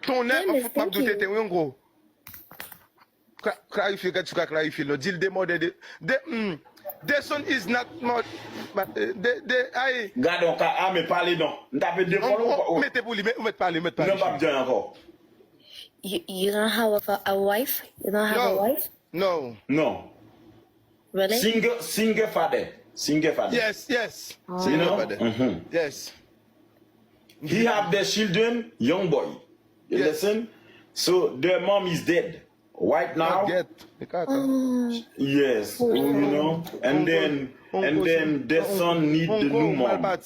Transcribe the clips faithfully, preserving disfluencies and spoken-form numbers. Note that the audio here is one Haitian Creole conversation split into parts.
Tonnè, m ap fout m ap di w tenten wi, Onko. Kla- Klarifye, gad si w ka klarifye l non. Di l de mother de, de, hmm, the son is not mo- but, eh, de, de, ay. Gade, on ka, ah, men pale non. M tape de fò, ou, ou mete pou li, men ou mèt pale, ou mèt pale. Non, m p ap di anyen ankò. You, you don't have a, a wife? You don't have a wife? No. Non. Really? Single, single father. Single father. Yes, yes. You Single know? Father. Mhm. Yes. He have the children, young boy. You Yes. Listen? So their mom is dead. Right now, Get. Li kaka. Yes, you know, and then and then the son need the new mom. Ah,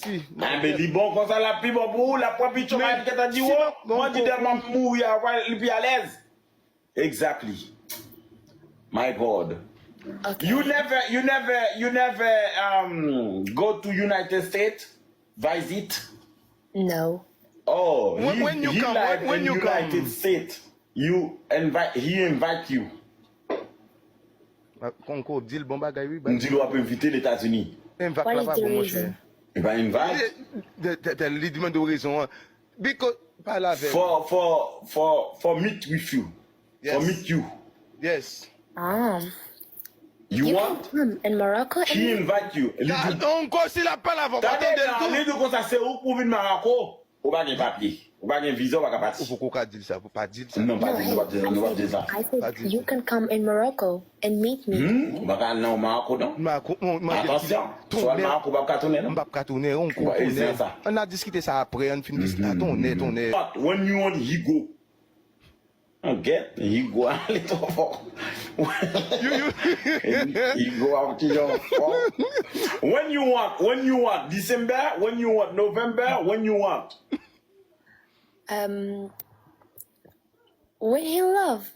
ben li bon konsa, l ap pi bon pou ou, l ap pran pi tchonm, al kèt an di, oh, mwen di dèman m mouri a, li pi alèz. Exactly. My God. Okay. You never, you never, you never um go to United States, visit? No. Oh, When- he, when you he come, live when- when in you United come. States. You invite, he invite you. Konko, di l bon bagay wi. M di l w ap envite l Etazini. Invite What la is pa the bon, reason? Monchè. E pa invite. Li- de- de- de- Li di mande w rezon an. Because, pale avè l. For, for, for, for meet with you. For Yes. Meet you. Yes. Ah. You You want? Can come in Morocco He and invite you. Li di, Onko, si l ap pale avè w, pa tande tande l nan, tou. Li di konsa se ou k pou vin Maroko. Ou pa gen papye. Ou pa gen viza, ou pa ka Ou pati. Poko ka di l sa, ou pa di l sa. Non, pa di, nou pa di, nou pa di sa. I said you can come in Morocco and meet me. Hmm? Ou pa ka al nan Maroko, non? Maroko, mwen, mwen, Atansyon. Si w al Maroko, ou pa ka tounen, M non? p ap ka tounen, Onko, Bon, e tounen. sa. Ann a diskite sa aprè, ann fin diskite. Tonnè, tonnè. But when you want, he go. Don't get, he go a little far. You, you. He go out to your far. When you want, when you want, December, when you want, November, when you want. Um, when he love,